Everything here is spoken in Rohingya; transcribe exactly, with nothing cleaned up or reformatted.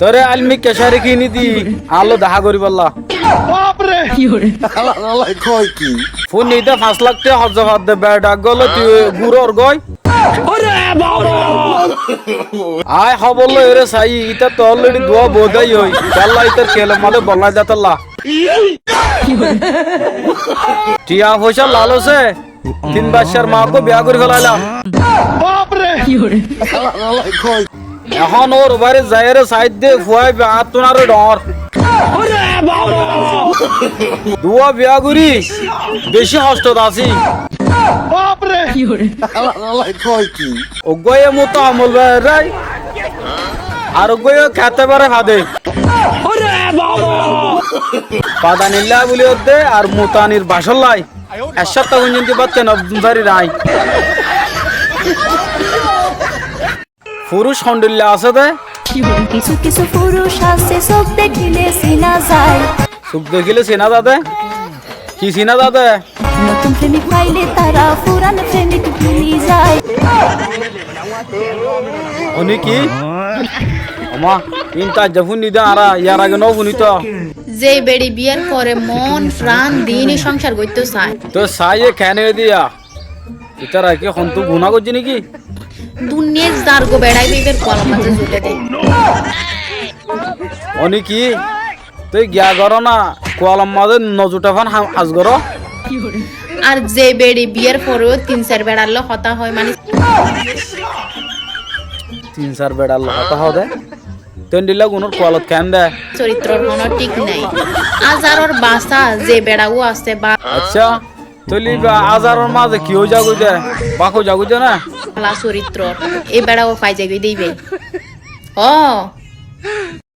Toré almikka cári kiní di, añálloi dahá goríbolla. Báfre! Fúinni de fañs lák tiañ hozzafat de beça eggúa loi tui gúror goi. Aññí hóbor loi eré saiyí, ítara toóu already duwá boóu dé ói, kiyólla ítar kelor mazé bodnam dé tolla. Tiañ foicár lalóse tin baiccár maa uggúa biyá gorí felailám. Ehón ór baáre zaiyóre saáidde fuá íba añáttun aró dhoóñr. Duwá biyá gorí bicí hoctot así. Uggúa yó mutahammol beçarái, ar uggúa yó kette báre fade. Fada nillá buli hoódde ar mutanir bacóllai. Ek cátta foijjonto bát hái no fari aññí. Furúc hondilla asé dé. Kissú kissú furúc asé, suk dekíle sina zai. Suk dekíle sina za dé? Ki sina za dé? Notún femik faile tara furan femik buli zai. Óni ki? Ó ma, iín to aijja fúinni dé añára, yar age no fúnito. Ze beçi biyar fore mon fran di ni songsar goitto sai. Toi saiye kene diya? Ítara ki hontú guná goijjé né ki? Duniyait zargua beça íba íbar kualor mazé zuté dé. Óni ki? Toi giya goró na, kualor mazé no zuté fán ham-, ham goró. Ar ze beçi biyar fore yó tin sair beçar loi hotá hoó mani. Tin sair beçar loi hotá hoó dé? Toi endilla gunór kualot keén dé? Coritror honó thík nái. Azaror basá ze beça uggúa asé ba. Accá, tóile íba azaror mazé ki ói zagói dé? Bák ói zagói dé ná? Bála coritror. E beça uggúa fai zaigói dé íba. Ó.